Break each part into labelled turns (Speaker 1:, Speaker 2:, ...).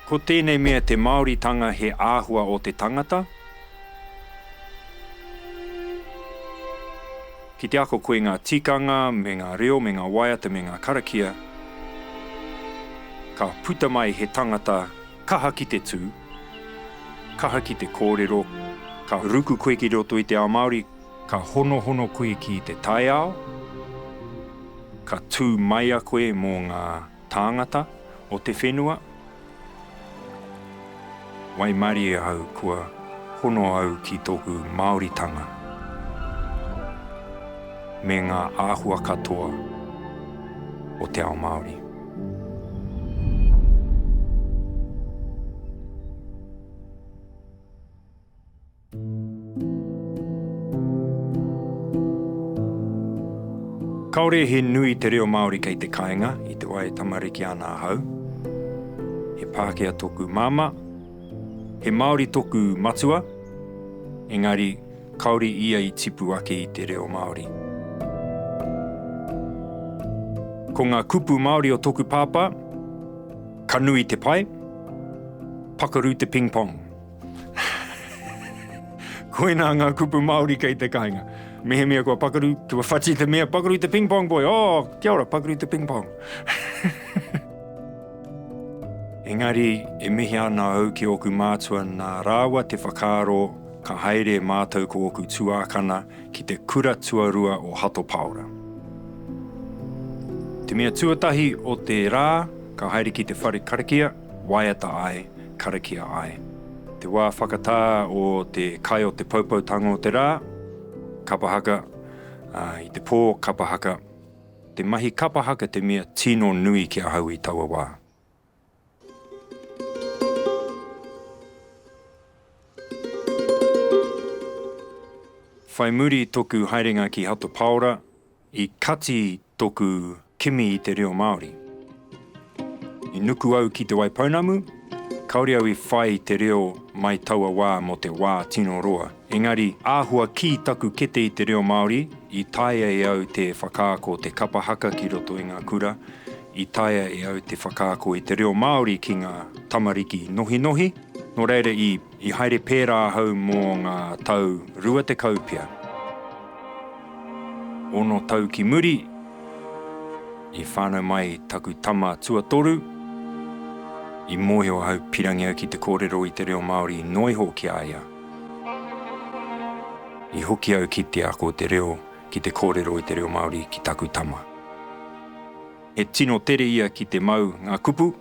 Speaker 1: Ko tēnei mea te Māoritanga he āhua o te tangata. Ki te ako koe ngā tikanga me ngā reo me ngā waiata me ngā karakia, ka puta mai he tangata kaha ki te tū, kaha ki te kōrero, ka ruku koe ki roto i te ao Māori, ka honohono koe ki te taiao, ka tū maia koe mō ngā tāngata o te whenua. Waimarie ahau kua hono au ki tōku Māoritanga me ngā āhua katoa o te ao Māori. Kāore he nui te reo Māori kei te kāinga i te wā e tamariki ana ahau. He Pākehā tōku māmā, he Māori tōku matua, engari kāore ia i tipu ake i te reo Māori. Ko ngā kupu Māori o tōku pāpā, ka nui te pai, pakaru te ping pong. Koinā ngā kupu Māori kei te kāinga. Mehemea kua pakaru, kua whati te mea, pakaru te ping pong boy, oh, kia ora, pakaru te ping pong. Engari, e mihi ana au ki ōku mātua nā rāua te whakaaro ka haere mātou ko ōku tuākana ki te kura tuarua o Hato Paora. Te mea tuatahi o te rā, ka haere ki te whare karakia, waiata ai, karakia ai. Te wā whakatā o te kai o te poupoutanga o te rā, kapa haka, ā, i te pō, kapa haka. Te mahi kapa haka te mea tino nui ki ahau i taua wā. Whai muri i toku haerenga ki Hato Paora, I kati toku kimi i te reo Māori. I nuku au ki Te Waipounamu, kaore au i whai i te reo mai taua wā mō te wā tino roa. Engari, āhua kī taku kete i te reo Māori, i taea e au te whakaako te kapa haka ki roto i ngā kura, i taea e au te whakaako i te reo Māori ki ngā tamariki nohinohi, nō reira i I haere pērā ahau mō ngā tau 20 pea. Ono tau ki muri, i whānau mai taku tama tuatoru, i mōhio ahau pirangi au ki te kōrero i te reo Māori noa iho ki a ia. I hoki au ki te ako te reo, ki te kōrero i te reo Māori ki taku tama. He tino tere ia ki te mau ngā kupu.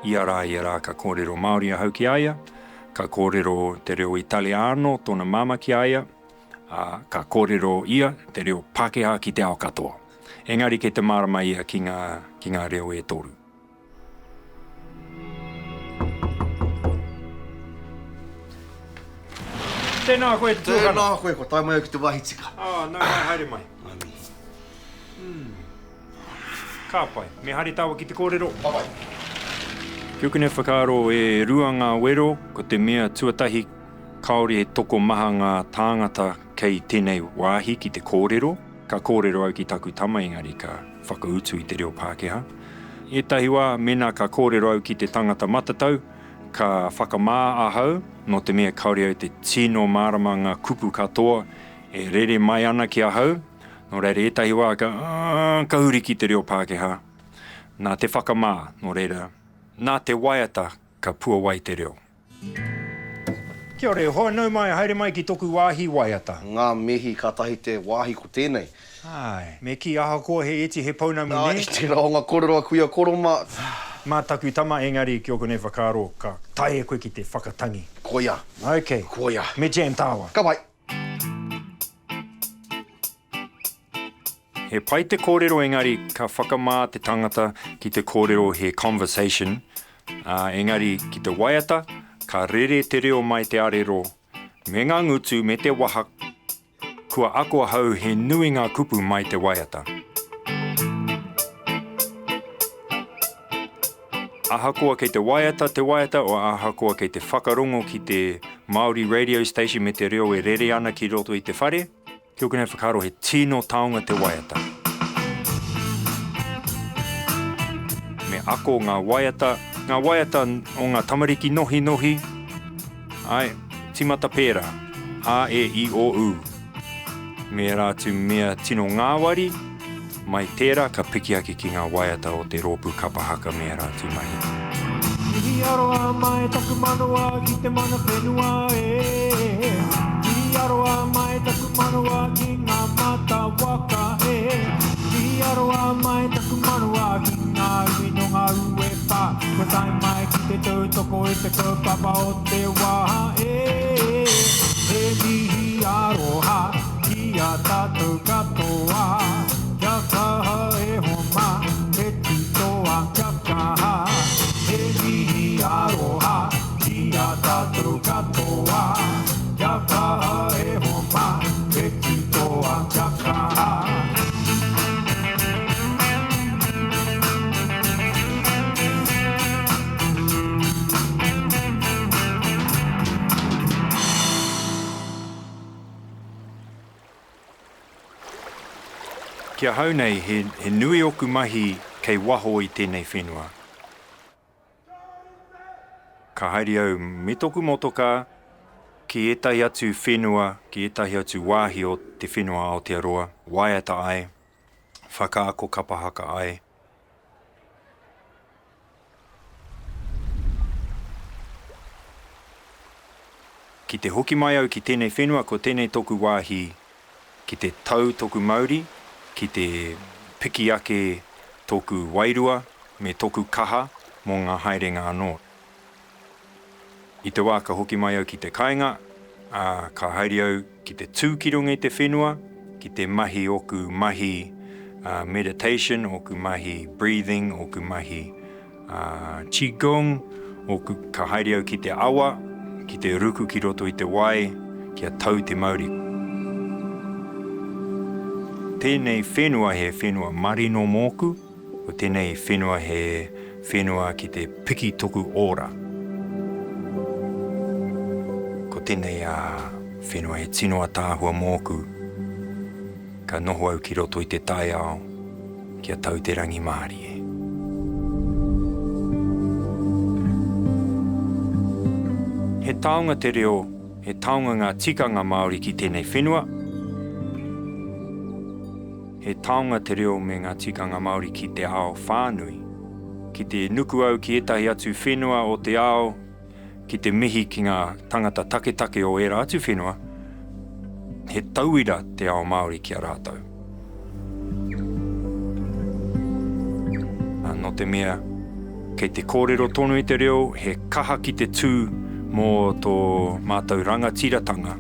Speaker 1: Ia rā, ia rā ka kōrero Māori ahau ki a ia, ka kōrero te reo Italiano tōna māmā ki a ia, ā, ka kōrero ia te reo Pākehā ki te ao katoa. Engari kei te mārama ia ki ngā, ki ngā reo e toru. Tēnā koe te tuakana.
Speaker 2: Tēnā koe, kua tae mai au ki te wāhi tika.
Speaker 1: Ā, nau mai, haere mai.
Speaker 2: Ngā mihi.
Speaker 1: Ka pai. Me haere tāua ki te kōrero.
Speaker 2: Ka pai.
Speaker 1: Ki ōku nei whakaaro e rua ngā wero, ko te mea tuatahi kāore he tokomaha ngā tāngata kei tēnei wāhi ki te kōrero. Ka kōrero au ki taku tama engari ka whakautu i te reo Pākehā. Ētahi wā mēnā ka kōrero au ki te tangata matatau, ka whakamā ahau, nō te mea kāore au te tino mārama ngā kupu katoa e rere mai ana ki ahau, Nō reira, ētahi wā ka, ka huri ki te reo Pākehā. Nā te whakamā, nō reira, nā te waiata ka puawai te reo. Kia ora e hoa, nau mai, haere mai ki toku wāhi waiata.
Speaker 2: Ngā mihi, kātahi te wāhi ko tēnei.
Speaker 1: Āe, me kī ahakoa he iti he pounamu nē?
Speaker 2: Āe, tērā o ngā kōrero a kuia koro mā.
Speaker 1: Mā taku tama engari ki ōku nei whakaaro ka taea koe ki te whakatangi.
Speaker 2: Koia.
Speaker 1: Ok.
Speaker 2: Koia.
Speaker 1: Me jam tāua.
Speaker 2: Ka pai.
Speaker 1: He pai te kōrero engari ka whakamā te tangata ki te kōrero he conversation, ā, engari ki te waiata ka rere te reo mai te arero me ngā ngutu me te waha, kua ako ahau he nui ngā kupu mai te waiata. Ahakoa kei te waiata te waiata o ahakoa kei te whakarongo ki te Māori radio station me te reo e rere ana ki roto i te whare, ki ōku nei whakaaro he tino taonga te waiata. Me ako ngā waiata. Ngā waiata o ngā tamariki nohinohi, āe, tīmata pērā, A, E, I, O, U. Me ērā atu mea tino ngāwari, mai tērā ka piki ake ki ngā waiata o te rōpū kapa haka me ērā atu mahi.
Speaker 3: Mihi aroha mai taku manawa ki te mana whenua e Mihi aroha mai taku manawa ki ngā mata waka e Mihi aroha mai taku manawa ki ngā iwi nō ngā uepa Kua tae mai ki te tautoko i te kaupapa o te wā e He mihi aroha ki a tātou katoa Kia kaha e homa, e titoa kia kaha He mihi aroha ki a tātou katoa Kia kaha e homa, e titoa kia kaha.
Speaker 1: Ki ahau nei, he, he nui oku mahi kei waho i tenei whenua. Ka haere au me toku motoka ki etahi atu whenua, ki etahi atu wahi o te whenua Aotearoa, waiata ai, whakaako kapa haka ai. Ki te hoki mai au ki tēnei whenua, ko tēnei tōku wāhi ki te tau tōku mauri, ki te piki ake tōku wairua me tōku kaha mō ngā haerenga anō. I te wā ka hoki mai au ki te kāinga, ā, ka haere au ki te tū ki runga i te whenua, ki te mahi ōku mahi meditation, ōku mahi breathing, ōku mahi Qi gong, ōku, ka haere au ki te awa, ki te ruku ki roto i te wai, kia tau te mauri. Tēnei whenua he whenua marino mōku, ko tēnei whenua he whenua ki te piki toku ora. Ko tēnei whenua he tino ataahua mōku, ka noho au ki roto i te taiao. Kia tau te rangimārie. He taonga te reo, he taonga ngā tikanga Māori ki tēnei whenua. He taonga te reo me ngā tikanga Māori ki te ao whānui. Ki te nuku au ki ētahi atu whenua o te ao, ki te mihi ki ngā tangata taketake o ērā atu whenua, he tauira te ao Māori ki a rātou. Nō te mea, kei te kōrero tonu i te reo, he kaha ki te tū mō tō mātou rangatiratanga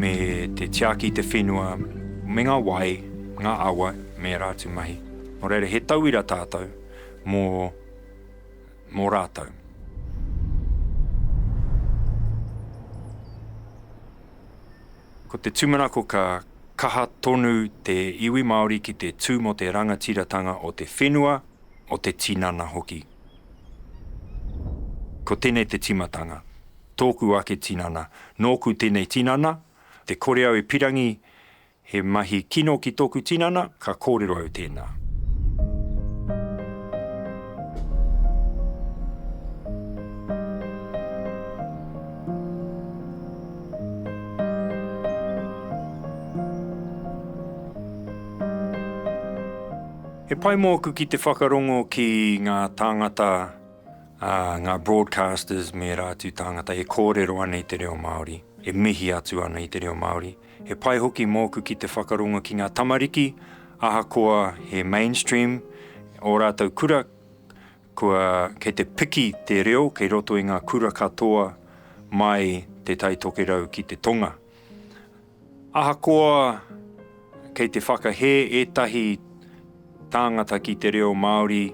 Speaker 1: me te tiaki i te whenua, me ngā wai, ngā awa, me ērā atu mahi. Nō reira, he tauira tātou mō mō rātou. Ko te tūmanako ka kaha tonu te iwi Māori ki te tū mō te rangatiratanga o te whenua, o te tinana hoki. Ko tēnei te tīmatanga. Tōku ake tinana. Nōku tēnei tinana, te kore au e pirangi He mahi kino ki tōku tinana, ka kōrero au tēnā. He pai mōku ki te whakarongo ki ngā tāngata, ngā broadcasters me ērā atu tāngata e kōrero ana i te reo Māori, e mihi atu ana i te reo Māori. He pai hoki mōku ki te whakarongo ki ngā tamariki, ahakoa he mainstream ō rātou kura, kua, kei te piki te reo kei roto i ngā kura katoa mai Te Tai Tokerau ki te tonga. Ahakoa kei te whakahē ētahi tāngata ki te reo Māori,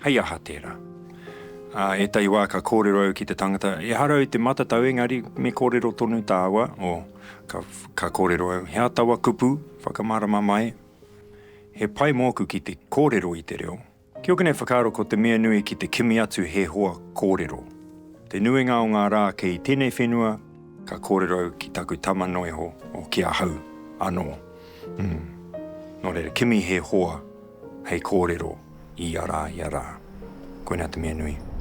Speaker 1: Hei aha tērā? Ā, ētahi wā ka kōrero au ki te tangata, ehara au i te matatau engari me kōrero tonu tāua, o, ka, ka kōrero au, he aha taua kupu, whakamārama mai, he pai mōku ki te kōrero i te reo. Ki ōku nei whakaaro ko te mea nui ki te kimi atu he hoa kōrero. Te nuinga o ngā rā kei tēnei whenua, ka kōrero au ki taku tama noiho, o ki ahau anō. Mm. Nō reira, kimi he hoa hei kōrero. i ia rā, ia rā. Koinā te mea nui.